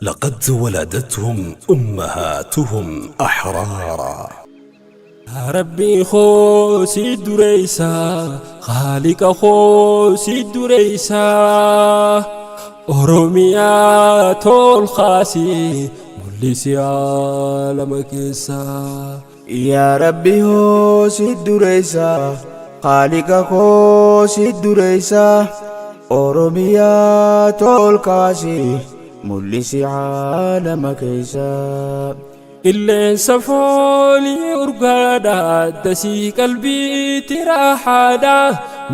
لقد ولدتهم أمهاتهم أحرارا. Rabbii koo si dureessa, Khaaliqa koo si dureessa, Oromiyaa tol kaasi mul'isi aalama keessa. Yaa Rabbi hoo si dureessa, Khaaliqa koo si dureessa, Oromiyaa tol kaasi mul'isi aalama keessa. Qilleensa foolii urgaadha, dasii qalbiitti raaxaadha,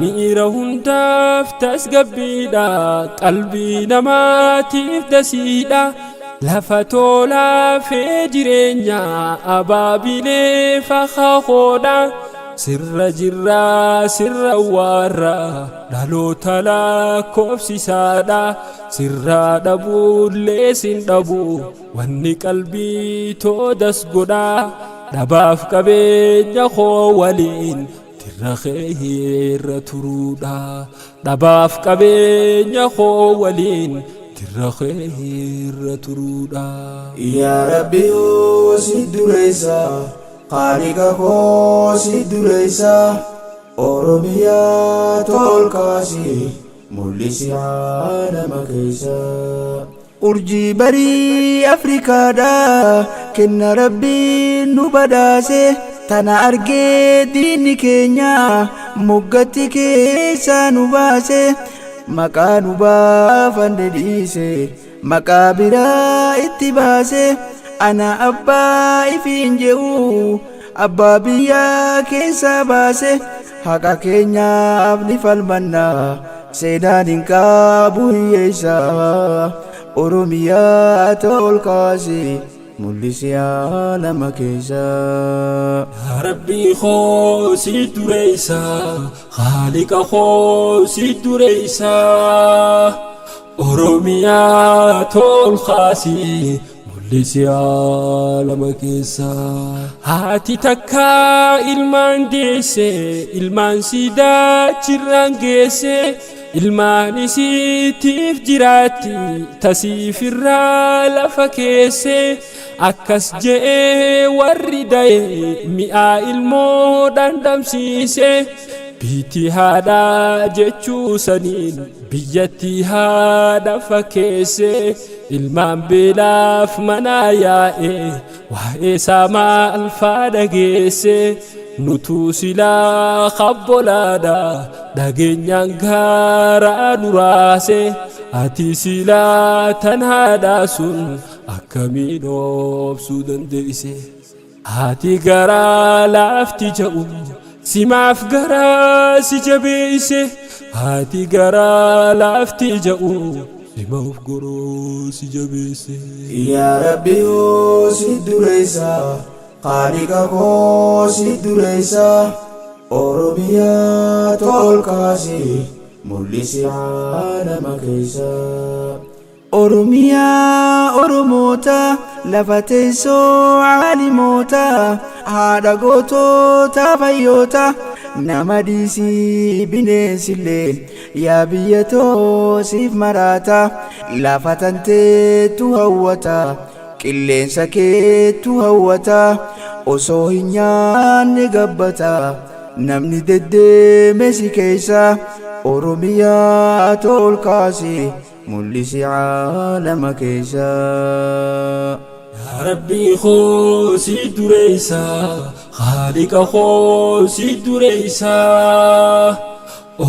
miira hundaaf tasgabbiidha, qalbii namaatiif dasiidha. Lafa tolaa fee jireenya abaabilee fakkaaqoodha. Sirra jirraa sirra waarra dhaloota lakkoofsisaadha. Sirraa dhabuullee sin dhabu wanni qalbii toodas godha. Dhabaaf qabeenya koo waliin dirra kee irra turuudha. Dhabaaf qabeenya koo waliin dirra kee irra turuudha. Yaa Rabbi hoo si dureessa, Khaaliqa koo si dureessa, Oromiyaa tol kaasi mul'isi aalama keessa. Urjii barii Afrikaadha, kenna Rabbiin nu badhaase, tana argee diinni keenya moggatti keessaa nu baase, maqaa nu baafanne dhiise, maqaa biraa itti baase, ana abbaa ifiin je'u abbaa biyyaa keessaa baase, haqa keenyaaf ni falmanna, seenaan hin qabu hiyyeessa, Oromiyaa tol kaasi mul'isi aalama keessa. Rabbii koo si dureessa, Khaaliqa koo si dureessa, Oromiyaa tol kaasi mul'isi aalama keessa. Haati takka ilmaan deesse, ilmaan sidaachirraan geesse, ilmaan isiitiif jiraatti tasiifirraa lafa keesse. Akkas je'ee warri da'e mi'aa ilmoo dhandhamsiise. Biitti haadhaa jechuu saniin biyyatti haadha fakkeesse. Ilmaan beelaaf manaa yaa'e waa'ee isaa maal faa dhageesse. Nutuu silaa kabbolaadha dhageenyaan gaaraa nu raase. Ati silaa tan haadhaa sun akkamiin obsuu dandeesse? Haati garaa laafti ja'u simaaf garaa si jabeesse. Haati garaa laafti ja'u simaaf goroo si jabeesse. Yaa Rabbi hoo si dureessa, Khaaliqa koo si dureessa, Oromiyaa tol kaasi mul'isi aalama keessa. Oromiyaa Oromoota, lafa teessoo aalimoota, haadha gootota fayyoota, nama dhiisii bineensillee yaa biyya too siif maraata, lafa tanteetu hawwata, qilleensa keetu hawwata, osoo hin nyaanne gabbata, namni deddeeme si keessa, Oromiyaa tol kaasi mul'isi aalama keessa. Rabbii koo si dureessa, Khaaliqa koo si dureessa,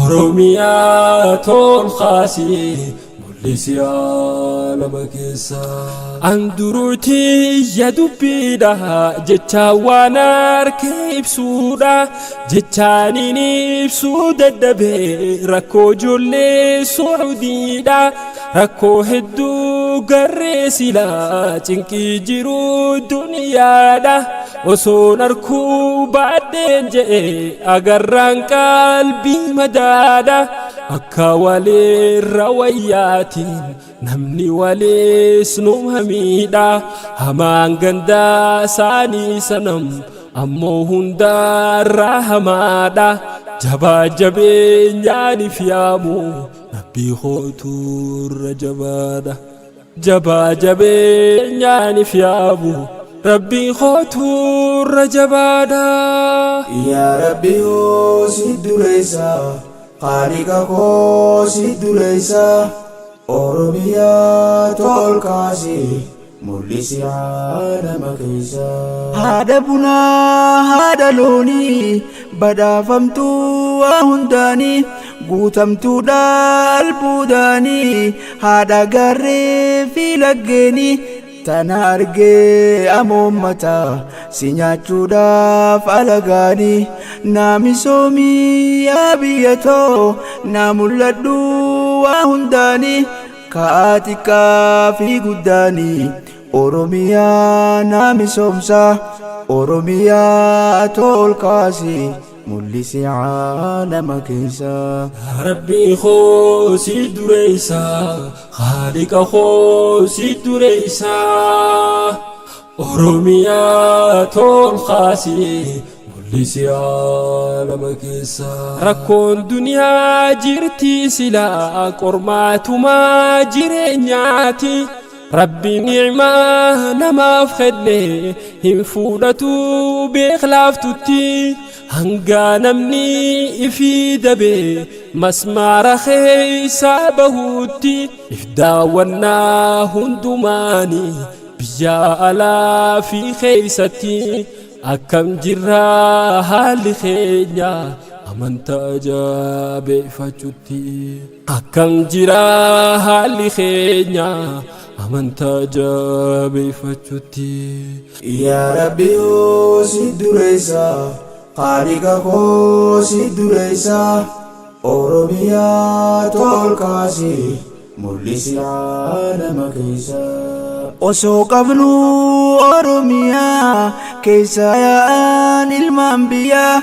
Oromiyaa tol kaasi mul'isi aalama keessa. Anduruuti ya dubbiidha jecha waan harkee ibsuudha, jechaaniin ibsuu dadhabee rakkoo ijoollee Suudiidha. Rakkoo hedduu garree silaa cinqii jiru duniyaadha. Osoon arkuu baadheen je'e agarraan qalbii madaadha. Akka waliirra wayyaatiin namni waliis numa miidha. Hamaan gandaa isaanii sanam ammoo hundaarraa hamaadha. Jabaa jabeenyaaniif yaamu Rabbii kooturra jabaadha. Jabaa jabeenyaanif yaabu Rabbii kootuurra jabaadha. Yaa Rabbi hoo si dureessa, Khaaliqa koo si dureessa, Oromiyaa tol kaasi, mul'isi aalama keessa. Haadha bunaa haadha loonii badhaafamtuu waa hundaanii guutamtuudha albuudaanii haadha gaarree fi laggeenii tana argee amoommata si nyaachuudhaaf alagaanii naa misoomii yaa biyya too naa mul'adhu waa hundaanii ka'aa xiqqaa fi guddaanii Oromiyaa naa misoomsa Oromiyaa tol kaasi mul'isi aalama keessa. Rabbii koo si dureessa, Khaaliqa koo si dureessa. Oromiyaa tol kaasi mul'isi aalama keessa. Rakkoon duniyaa jirti silaa qormaatumaa jireenyaati. Rabbi ni'maa namaaf kenne hin fuudhatu beek laaftutti. Hanga namni ifii dabe masmaara keessa bahutti if daawwannaa hundumaani biyya alaa fi keeysatti akkam jirraa haalli keenya amantaa jabeeffachutti akkam jiraa haalli keenya amantaa jabeeffachutti. Yaa Rabbi hoo si dureessa, Khaaliqa koo si dureessa, Oromiyaa tol kaasi mul'isi aalama keessa. Osoo qabnu Oromiyaa keessa yaa'an ilmaan biyyaa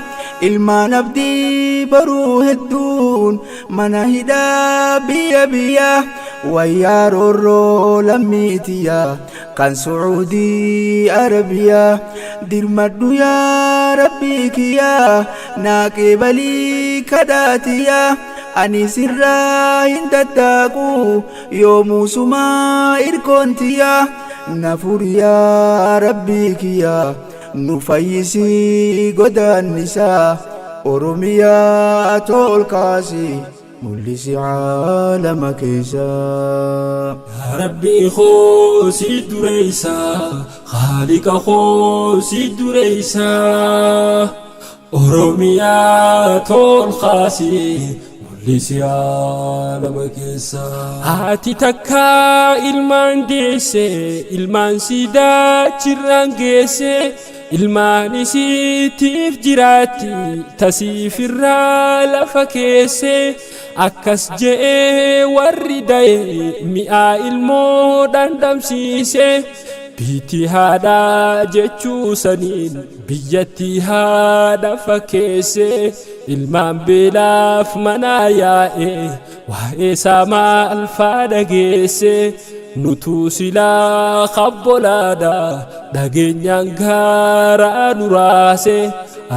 ilmaan abdii baruu hedduun mana hidhaa biyya biyyaa wayyaa roorroo lammiitiyyaa kan Su'uudii Arabiyaa dirmadhu yaa Rabbii kiyyaa naa qeebalii kadhaatiyyaa ani sirraa hin daddaaqu yoomuu sumaa irkoontiyyaa na furi yaa Rabbii kiyyaa nu fayyisii godaannisaa Oromiyaa tol kaasi mul'isi aalama keessa. Rabbii koo si dureessa, Khaaliqa koo si dureessa. Oromiyaa tol kaasi mul'isi aalama keessa. Haati takka ilmaan deesse, ilmaan sidaachirraan geesse, ilmaan isiitiif jiraatti tasiifirraa lafa keesse. Akkas je'ee warri da'e mi'aa ilmoo dhandhamsiise. Biitti haadhaa jechuu saniin biyyatti haadha fakkeesse. Ilmaan beelaaf manaa yaa'e waa'ee isaa maal faa dhageesse. Nutuu silaa kabbolaadha dhageenyaan gaaraa nu raase.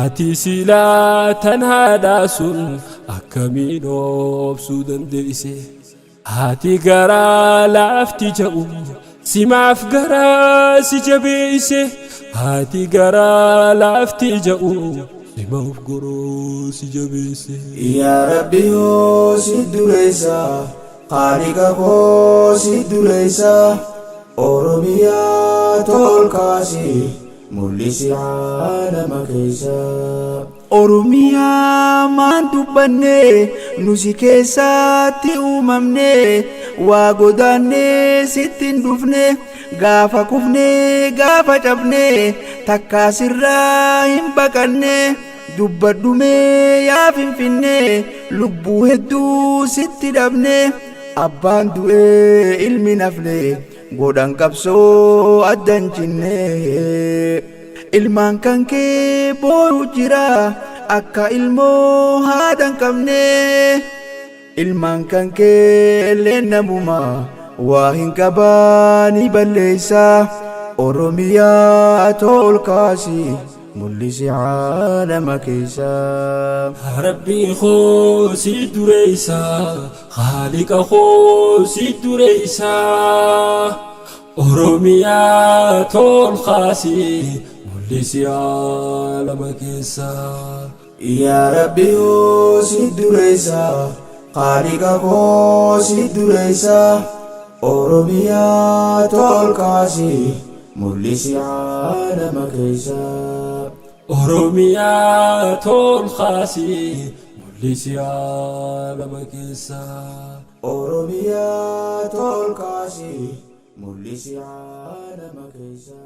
Ati silaa tan haadhaa sun akkamiin obsuu dandeesse? Haati garaa laafti ja'u simaaf garaa si jabeesse. Haati garaa laafti ja'u simaaf goroo si jabeesse. Yaa Rabbi hoo si dureessa, Khaaliqa koo si dureessa, Oromiyaa tol kaasi mul'isi aalama keessa. Oromiyaa maan dubbanne nusi keessatti uumamne waa godaanne sitti hin dhufne gaafa kufne gaafa cabne takkaa sirraa hin baqanne dubbadhume yaa Finfinne lubbuu hedduu sitti dhabne abbaan du'ee ilmi nafne godhan qabsoo addan cinne. Ilmaan kan kee boo'u jira akka ilmoo haadha hin qabne. Ilmaan kan kee illee namuma waa hin qabaani balleessa. Oromiyaa tol kaasi Mul'isi caalama keessa. Rabbii koo si dureessa, Khaaliqa koo si dureessa. Oromiyaa tolkaasi mul'isi aalama keessa. Yaa Rabbi hoo si dureessa, Khaaliqa koo si dureessa. Oromiyaa tolkaasi mul'isi caalama keessa. Oromiyaa tolkaasi mul'isi aalama keessa. Oromiyaa tolkaasi mul'isi caalama keessa.